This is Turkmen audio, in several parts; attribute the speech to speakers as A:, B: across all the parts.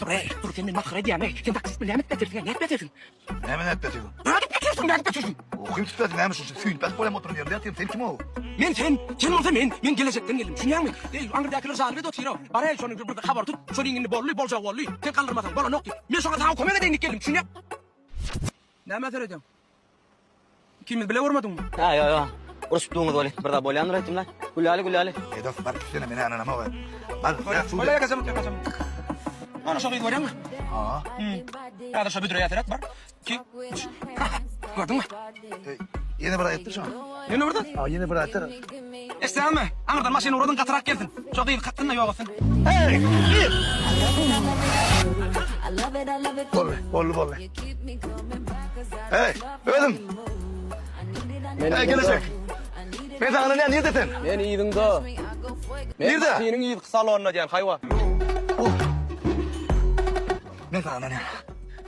A: Dur, eý, dur, sen meni masgara edýäň, eý. Sen taksist bilen näme edip ýatyrsyň, nädip ýatyrsyň?
B: Näme nädip ýatyrsyň?
A: Nädip ýatyrsyň, nädip ýatyrsyň?
B: Okyň tutup ýatyryn, näme şunça süýnüp ýatyp bolýan oturan ýerimde ýatyryn, sen kim o?
A: Men sen, sen bolsa men, men gelejekden geldim, düşünýäňmi? Eý, aňyrdakylar jalyp edip otyr-ow. Bar-eý, şony bir habar tut, şonuň indi boldy, boljagy boldy. Sen galdyrmasaň bolanok diýip. Men şoňa saňa kömek edeýin diýip geldim, düşünýäň? Nämä seredýäň? Ikimiz bile görmediňmi?
C: Ýa, ýa, ýa. Uruşyp durňyz weli, bir zat bolýandyr aýtdym-la. Gülläli, gülläli.
B: Eý dost, baryp gitsene, men ynanamok. Bar, ýa, suw
A: Bolýa, ýakaja, ýakaja. Ana şo gyzy görýäňmi?
B: Ha.
A: Häzir şo büdreýär seret, bir, iki, üç. Gördüňmi?
B: Eý, ýene bir aýtdyr şoňa.
A: Ýene bir zat?
B: Ha, ýene bir aýtdyr.
A: Eşidýäňmi? Aňyrdan maşyn ugradyň, gatyrak gelsin. Şo gyzy kakdyn-da ýok etsin.
B: Eý, gyz! Boldy, boldy, boldy. Eý, özüm. Eý, gelejek. Men saňa ynanýan, nirde sen?
A: Men yzyňda.
B: Nirde?
A: Seniň yzky salonda diýen, haýwa.
B: Men saňa ynanýan.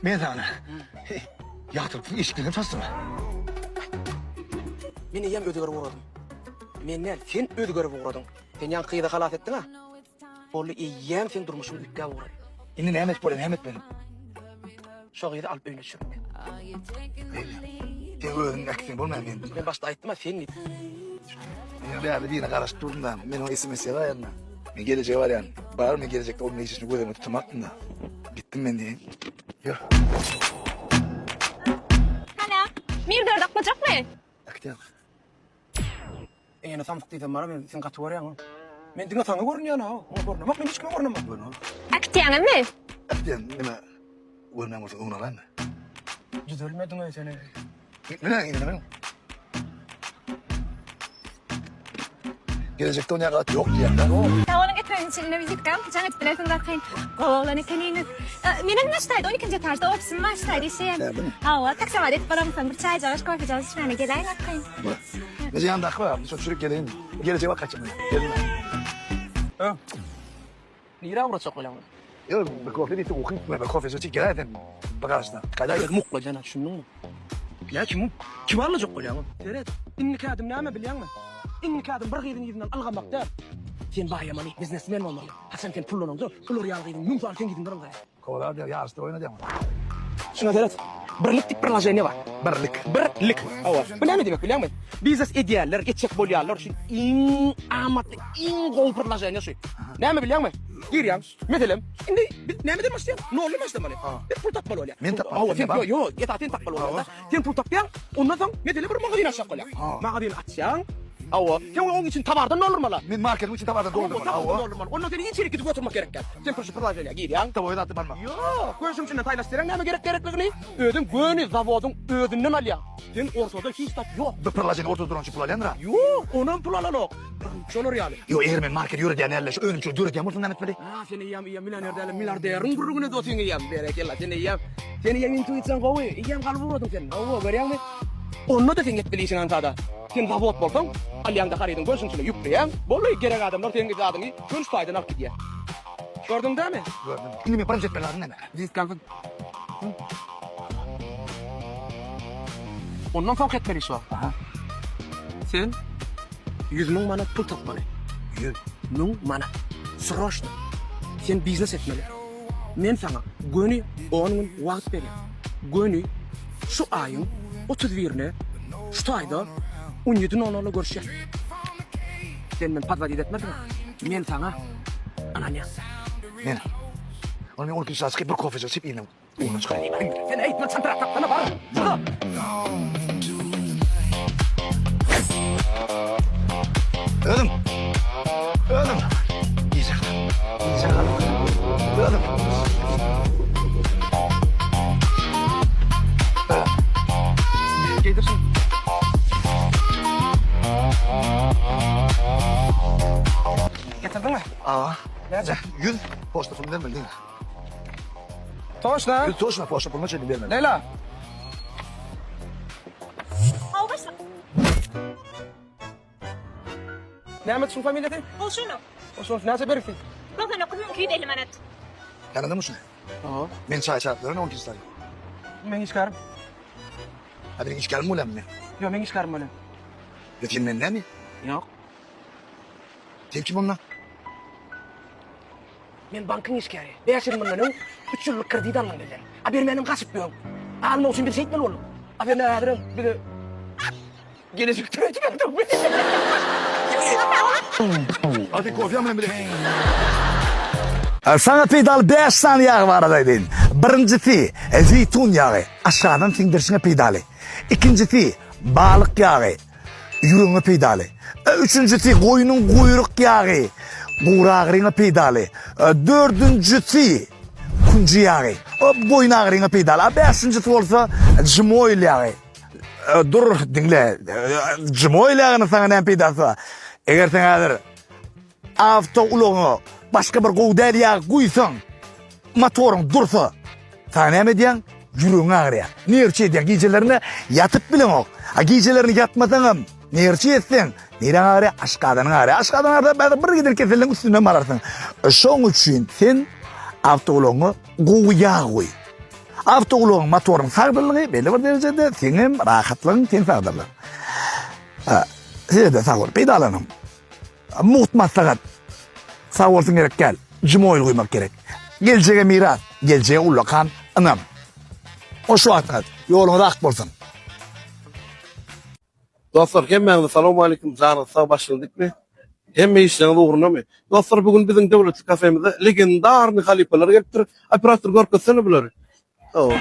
B: Men saňa ynanýan. Heý, ýatyrypsyň, eşiklerem çalyşdyrma.
A: Men eýýäm özgerip ugradym. Men däl, sen özgerip ugradyň. Sen ýaňky gyzy halas etdiň-a. Boldy, eýýäm seň durmuşyň üýtgäp ugrady.
B: Indi näme edip bolýar, näme etmeli?
A: Şo gyzy alyp öýüne düşürmeli.
B: Sen özüň äkitseň bolmaýar men.
A: Men başda aýtdym-a, sen diýip.
B: Men bärde birine garaşyp durdum da, men oňa sms ýazaýaryn. Men gelejege barýan. Bar men gelejekde onuň neşesini göz öňünde tutmakdym da. Gitdim men diýen. Ýör.
D: Hana, Mirdör daklajakmy?
B: Äkitýän.
A: Ene samsyk diýsem bara men sen gaty görýäň. Men diňe saňa görünýän ha. Oňa görünemok, men hiç kime görünemok.
B: Görünemok.
D: Äkitýäňizmi?
B: Äkitýän, neme görmeýän bolsa öňüni alaýynmy?
A: Düzelmediň eý sen.
B: Mine, ine men. Gelejekde onýa gaty ýok diýýän-dä.
D: Sag boluň etmegiň üçin ine wizitkam. Jaň edip bilersiňiz arkaýyn. Gowy oglan ekeniňiz. Menem Naştaýda on ikinji etažda ofisim bar, şu taýda işleýän.
B: Bärdemi?
D: Hawa, taksomat edip bolamsoň bir çaýjagaş, kofejagaş içmäne geläýiň arkaýyn.
B: Bar. Nji ýandaky bar, şo çürük geleýin. Gelejege bak gaçan. Gelin.
A: Öň. Nirä ugratjak bolýaň ony?
B: Ýok, bir kofe diýse ukyp, bir kofe içip geläý sen. Bir garaşdan. Gaýda.
A: Özüm uklaýan, düşündiňmi? Nä kim? Kim alajak bolýaň? Seret, indiki ädim näme bilýäňmi? Indiki ädim bir gyzyň yzyndan ylgamak däl. Sen baýamaly, biznesmen bolmaly. Haçan sen pullanaňda, olar ýaly gyzyň müň sany seň yzyňdan ylgaýar.
B: Kowalar diýýär, ýaryşda oýnadýaň.
A: Şuňa seret. Birlik diýip priloženiýe bar.
B: Birlik.
A: Birlik. Hawa. Bu näme diýmek bilýäňmi? Biznes edýänler, etjek bolýanlar üçin iň amatly, iň gowy priloženiýe şu. Näme bilýäňmi? Girýäň. Meselem, indi biz nämeden başlaýaň? Noldan başlamaly. Biz pul tapmaly bolýar.
B: Men tapmaly.
A: Hawa, sen ýok, ýok, esasy sen tapmaly bolýar-da. Sen pul tapýaň, ondan soň meselem bir magazin açjak bolýaň. Magazin açýaň. Hawa, sen onuň içini towardan doldurmaly.
B: Men marketiň içini towardan doldurmaly.
A: Hawa, doldurmaly. Ondan seni hiç ýere gidip oturmak gerek däl. Sen pul şu priloženiýä girýäň.
B: Towoý zatdy barma.
A: Ýok, göni içinden saýlaşdyrýaň näme gerek gerekligini. Özüň göni zawodyň özünden alýaň. Sen ortada hiç zat ýok.
B: Bu priloženiýe ortada duran üçin pul alýandyr-a?
A: Ýok, onam pul alanok. Şolar ýaly.
B: Ýok, eger men market ýöredýän däl-de, şu önümçiligi döredýän bolsam näme etmeli?
A: Ha, sen eýýäm eýýäm millioner däl-de, milliarderiň gürrüňini edip otyň eýýäm. Berekella, sen eýýäm, sen eýýäm intuisiýaň gowy, eýýäm galyp ugradyň sen. Hawa, görýäňmi? Onda-da seň etmeli işiň aňsat-a. Sen zawod bolsaň, alýaň-da harydyň göni şuň içine ýükleýäň, boldy, gerek adamlar seň zadyňy göni şu taýdan alyp gidýär. Gördüň dämi?
B: Gördüm. Indi men birinji etmeli zadym näme?
A: Wizitkaňy tut. Ondan soňky etmeli iş bar.
B: Aha.
A: Sen 100 müň manat pul tapmaly.
B: 100
A: müň manat. Sroçno. Sen biznes etmeli. Men saňa göni 10 gün wagt berýän. Göni şu aýyň 31-ine şu taýda 17.00-da görüşýäs. Sen meni podwodit etmersiň. Men saňa ynanýan.
B: Men. Ony men 12 saat çykyp bir kofe içip inem. Ugruna çykaýyn.
A: Sen eýtme çantrak tapsana bar. Çyk.
B: Özüm. Özüm. Gije. Gije galyp. Özüm.
A: Geýdir şuny. Getirdiňmi?
B: Aa.
A: Näçe?
B: 100 poçta puluny bermeli diňe.
A: Toşna.
B: 100 toşna poçta puluny çenli bermeli.
A: Leýla.
D: Hawa başlyk.
A: Näme şuň familiýasy?
D: Bolşunow.
A: Bolşunow näçe beripsiň?
D: 99 250 manat.
B: Ýanynda şuny?
A: Hawa.
B: Men çaý çaýyp berin 12 saýy.
A: Meň işgärim.
B: Ha benim işgärim bolýarmy men?
A: Ýok, meň işgärim bolýar.
B: Ýa sen men näme?
A: Ýok.
B: Sen kim onda?
A: Men bankyň işgäri. 5 ýyl mundan öň 3 ýyllyk kredit aldyň bizden. A bermänem gaçyp ýöň. Almak üçin biz şeýtmeli bolduk. A sen häzirem bize gelejek töleýjek berdiňmi?
B: Hadi kofýa bilen bile. Saňa peýdaly 5 sany ýag barada aýdaýyn. Birinjisi, zeýtun ýagy, aşgazan siňdirişiňe peýdaly. Ikinjisi, balyk ýagy, ýüregiňe peýdaly. Üçünjisi, goýnuň guýruk ýagy, guragyryňa peýdaly. Dördünjisi, künji ýagy, boýun agyryňa peýdaly. A bäşinjisi bolsa, jmoýl ýagy. Dur, diňle. Jmoýl ýagynyň saňa näme peýdasy bar? Eger sen häzir awtoulagyňa başga bir gowy däl ýag guýsaň, motoryň dursa, saňa näme edýäň? Ýüregiň agyrýar. Nerwçi edýäň. Gijelerine ýatyp bileňok. A gijelerine ýatmasaňam, nerwçi etseň, nereň agyrýar? Aşgazanyň agyrýar. Aşgazan agyrsa, bäri bir giden keselleň üstünden bararsyň. Şoň üçin sen awtoulagyňa gowy ýag guý. Awtoulagyň motoryň sagdynlygy belli bir derejede seňem rahatlygyň, seň sagdynlygyň. Size-de sag boluň, peýdalanyň. Mugt maslahat. Sag bolsun gerek däl. Jimoýl guýmak gerek. Geljege miras, geljege ullakan ynam. Hoş wagtyňyz, ýoluňyz ak bolsun.
E: Dostlar hemmäňize salowmalikim janyňyz sag başyňyz dikmi hemme işleriňiz ugrunamy dostlar bu gün biziň döwletli kafemize legendarny halypalar gelipdir operator görkezsene bulary Hawa.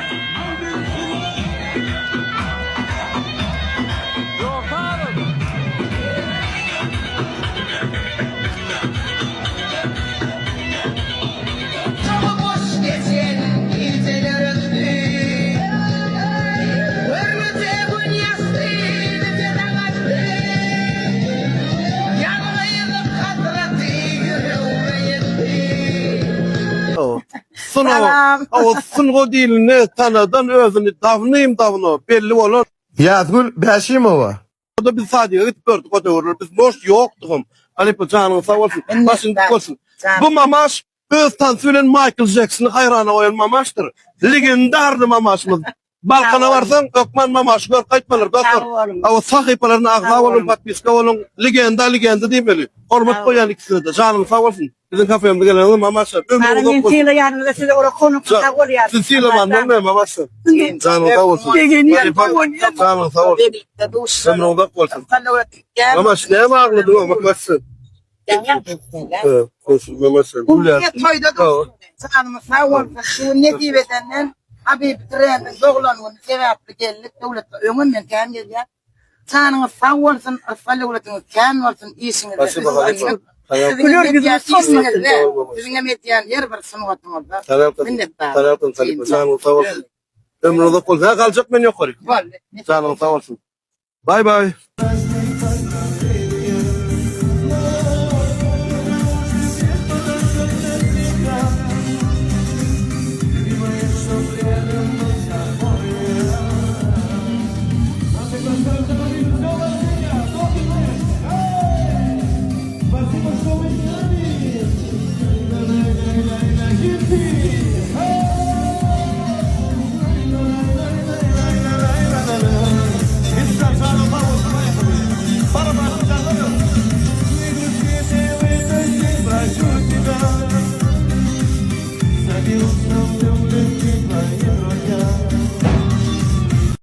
E: Salam. O sungat ilinde tanadan özüni dawnym dawno belli bolan.
F: Ýazgül Bäşimowa.
E: O-da biz sadige gidip gördük o döwürler biz boş ýokdugam. Halypa janyň sag bolsun. Başyň dik bolsun. Bu mamaş öz tansy bilen Maýkl Jeksony haýrana goýan mamaşdyr. Legendarny mamaşymyz. Balkana barsaň hökman mamaşy görüp gaýtmalyr dostlar. Hawa sahypalaryna agza boluň podpiska boluň. Legenda legenda diýmeli. Hormat goýýan ikisine-de. Janyň sag bolsun. Biziň kafemize geleniňiz mamaşa. Ömrüň
G: Meni
E: uzak bolsun.
G: sylaýanyňyza size ora konuk sag bolýar.
E: Sizi sylaman bolmaýar mamaşa. Janyň sag bolsun.
G: Begenýän, guwanýan.
E: Janyň sag bolsun.
G: Birlikde duşuşalım.
E: Ömrüň uzak bolsun. Mamaş näme agladyň mamaşa?
G: Toýda Janymyz sag bolsun. Şu gün nesip edenden Habibi Trendiň doglan güni sebäpli geldik. Döwletde öňem men kän gelýän. Janyňyz sag bolsun, yrsgal döwletiňiz kän bolsun, işiňizde üstünlik. Siziň edýän işiňizde, siziň hem edýän her bir sungatyňyzda minnetdar.
E: Janyňyz sag bolsun. Ömrüň uzak bolsun. Hä galjak men ýokary.
G: Boldy.
E: Janyňyz sag bolsun. Bay bay.